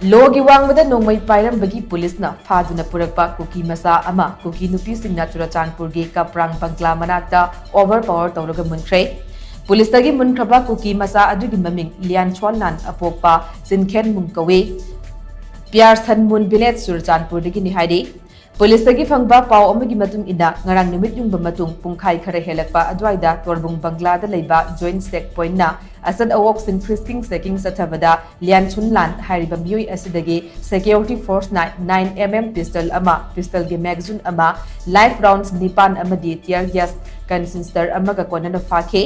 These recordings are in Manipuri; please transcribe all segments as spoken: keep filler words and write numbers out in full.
ꯂꯣꯒꯤ ꯋꯥꯡꯃꯗ ꯅꯣꯡꯃꯩ ꯄꯥꯏꯔꯝꯕꯒꯤ ꯄꯨꯂꯤꯁꯅ ꯐꯥꯗꯨꯅ ꯄꯨꯔꯛꯄ ꯀꯨꯀꯤ ꯃꯆꯥ ꯑꯃ ꯀꯨꯀꯤ ꯅꯨꯄꯤꯁꯤꯡꯅ ꯆꯨꯔꯆꯥꯟꯄꯨꯔꯒꯤ ꯀꯄ꯭ꯔꯥꯡ ꯕꯪꯒ꯭ꯂꯥ ꯃꯅꯥꯛꯇ overpower ꯇꯧꯔꯒ ꯃꯨꯟꯈ꯭ꯔꯦ꯫ ꯄꯨꯂꯤꯁꯇꯒꯤ ꯃꯨꯟꯈ꯭ꯔꯕ ꯀꯨꯀꯤ ꯃꯆꯥ ꯑꯗꯨꯒꯤ ꯃꯃꯤꯡ ꯂꯤꯌꯥꯟꯁꯣꯟꯂꯥꯟ, ꯑꯄꯣꯛꯄ ꯆꯤꯟꯈꯦꯟꯃꯨꯡ ꯀꯧꯏ꯫ ꯄꯤꯌꯥꯔꯁꯟꯃꯨꯟ ꯚꯤꯂꯦꯖ, ꯆꯨꯔꯆꯥꯟꯄꯨꯔꯗꯒꯤꯅꯤ ꯍꯥꯏꯔꯤ꯫ ꯄꯨꯂꯤꯁꯇꯒꯤ ꯐꯪꯕ ꯄꯥꯎ ꯑꯃꯒꯤ ꯃꯇꯨꯡ ꯏꯟꯅ, ꯉꯔꯥꯡ ꯅꯨꯃꯤꯠ ꯌꯨꯡꯕ ꯃꯇꯨꯡ ꯄꯨꯡꯈꯥꯏ ꯈꯔ ꯍꯦꯜꯂꯛꯄ ꯑꯗꯨꯋꯥꯏꯗ ꯇꯣꯔꯕꯨꯡ ꯕꯪꯒ꯭ꯂꯥꯗ ꯂꯩꯕ joint check pointꯅ ꯑꯁꯠ ꯑꯋꯣꯛꯁꯤꯡ frisking checking ꯆꯠꯊꯕꯗ ꯂꯤꯌꯥꯟꯁꯨꯟ ꯂꯥꯟ ꯍꯥꯏꯔꯤꯕ ꯃꯤꯑꯣꯏ ꯑꯁꯤꯗꯒꯤ security forceꯅ nine M M pistol ꯑꯃ, pistolꯒꯤ magazine ꯑꯃ, live rounds ꯅꯤꯄꯥꯟ ꯑꯃꯗꯤ tear gas canister ꯑꯃꯒ ꯀꯣꯟꯅꯅ ꯐꯥꯈꯤ꯫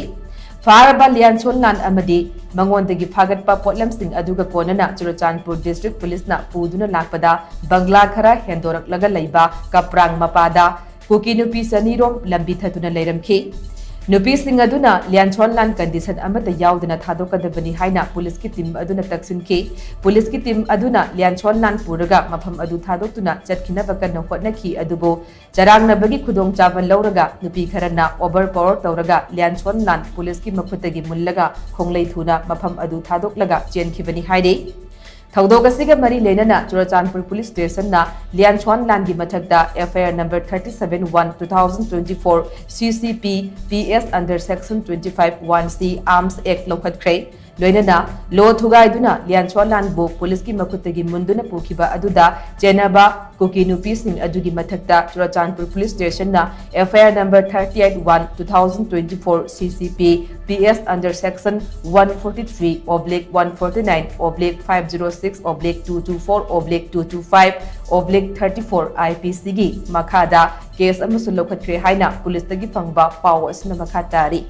ꯐꯥꯔꯕ ꯂꯤꯌꯥꯟꯁꯣꯟ ꯂꯥꯟ ꯑꯃꯗꯤ ꯃꯉꯣꯟꯗꯒꯤ ꯐꯥꯒꯠꯄ ꯄꯣꯠꯂꯝꯁꯤꯡ ꯑꯗꯨꯒ ꯀꯣꯟꯅꯅ ꯆꯨꯔꯆꯥꯟꯄꯨꯔ district ꯄꯨꯂꯤꯁꯅ ꯄꯨꯗꯨꯅ ꯂꯥꯛꯄꯗ ꯕꯪꯒ꯭ꯂꯥ ꯈꯔ ꯍꯦꯟꯗꯣꯔꯛꯂꯒ ꯂꯩꯕ ꯀꯄ꯭ꯔꯥꯡ ꯃꯄꯥꯗ ꯀꯨꯀꯤ ꯅꯨꯄꯤ ꯆꯅꯤꯔꯣꯝ ꯂꯝꯕꯤ ꯊꯠꯇꯨꯅ ꯂꯩꯔꯝꯈꯤ꯫ ꯅꯨꯄꯤꯁꯤꯡ ꯑꯗꯨꯅ ꯂꯤꯌꯥꯟꯁꯣꯟ ꯂꯥꯟ condition ꯑꯃꯠꯇ ꯌꯥꯎꯗꯅ ꯊꯥꯗꯣꯛꯀꯗꯕꯅꯤ ꯍꯥꯏꯅ ꯄꯨꯂꯤꯁꯀꯤ team ꯑꯗꯨꯅ ꯇꯛꯁꯤꯟꯈꯤ꯫ ꯄꯨꯂꯤꯁꯀꯤ team ꯑꯗꯨꯅ ꯂꯤꯌꯥꯟꯁꯣꯟ ꯂꯥꯟ ꯄꯨꯔꯒ ꯃꯐꯝ ꯑꯗꯨ ꯊꯥꯗꯣꯛꯇꯨꯅ ꯆꯠꯈꯤꯅꯕ ꯀꯟꯅ ꯍꯣꯠꯅꯈꯤ, ꯑꯗꯨꯕꯨ ꯆꯔꯥꯡꯅꯕꯒꯤ ꯈꯨꯗꯣꯡꯆꯥꯕ ꯂꯧꯔꯒ ꯅꯨꯄꯤ ꯈꯔꯅ overpower ꯇꯧꯔꯒ ꯂꯤꯌꯥꯟꯁꯣꯟ ꯂꯥꯟ ꯄꯨꯂꯤꯁꯀꯤ ꯃꯈꯨꯠꯇꯒꯤ ꯃꯨꯜꯂꯒ ꯈꯣꯡꯂꯩ ꯊꯨꯅ ꯃꯐꯝ ꯑꯗꯨ ꯊꯥꯗꯣꯛꯂꯒ ꯆꯦꯟꯈꯤꯕꯅꯤ ꯍꯥꯏꯔꯤ꯫ ꯊꯧꯗꯣꯛ ꯑꯁꯤꯒ ꯃꯔꯤ ꯂꯩꯅꯅ ꯆꯨꯔꯆꯥꯟꯄꯨꯔ ꯄꯨꯂꯤꯁ ꯁ꯭ꯇꯦꯁꯟꯅ ꯂꯤꯌꯥꯟꯁꯣꯟ ꯂꯥꯟꯒꯤ ꯃꯊꯛꯇ F I R number thirty seven one two thousand twenty four C C P P S under section twenty five one C Arms Act ꯂꯧꯈꯠꯈ꯭ꯔꯦ꯫ ꯂꯣꯏꯅꯅ ꯂꯣ ꯊꯨꯒꯥꯏꯗꯨꯅ ꯂꯤꯌꯥꯟꯁꯣꯟ ꯂꯥꯟꯕꯨ ꯄꯨꯂꯤꯁꯀꯤ ꯃꯈꯨꯠꯇꯒꯤ ꯃꯨꯟꯗꯨꯅ ꯄꯨꯈꯤꯕ ꯑꯗꯨꯗ ꯆꯦꯟꯅꯕ ꯀꯨꯀꯤ ꯅꯨꯄꯤꯁꯤꯡ ꯑꯗꯨꯒꯤ ꯃꯊꯛꯇ ꯆꯨꯔꯆꯥꯟꯄꯨꯔ ꯄꯨꯂꯤꯁ ꯁ꯭ꯇꯦꯁꯟꯅ F I R number thirty eight one two thousand twenty four C C P P S under section one forty three oblique one forty nine oblique five zero six oblique two two four oblique two two five oblique thirty four I P C ꯒꯤ ꯃꯈꯥꯗ case ꯑꯃꯁꯨ ꯂꯧꯈꯠꯈ꯭ꯔꯦ ꯍꯥꯏꯅ ꯄꯨꯂꯤꯁꯇꯒꯤ ꯐꯪꯕ ꯄꯥꯎ ꯑꯁꯤꯅ ꯃꯈꯥ ꯇꯥꯔꯤ꯫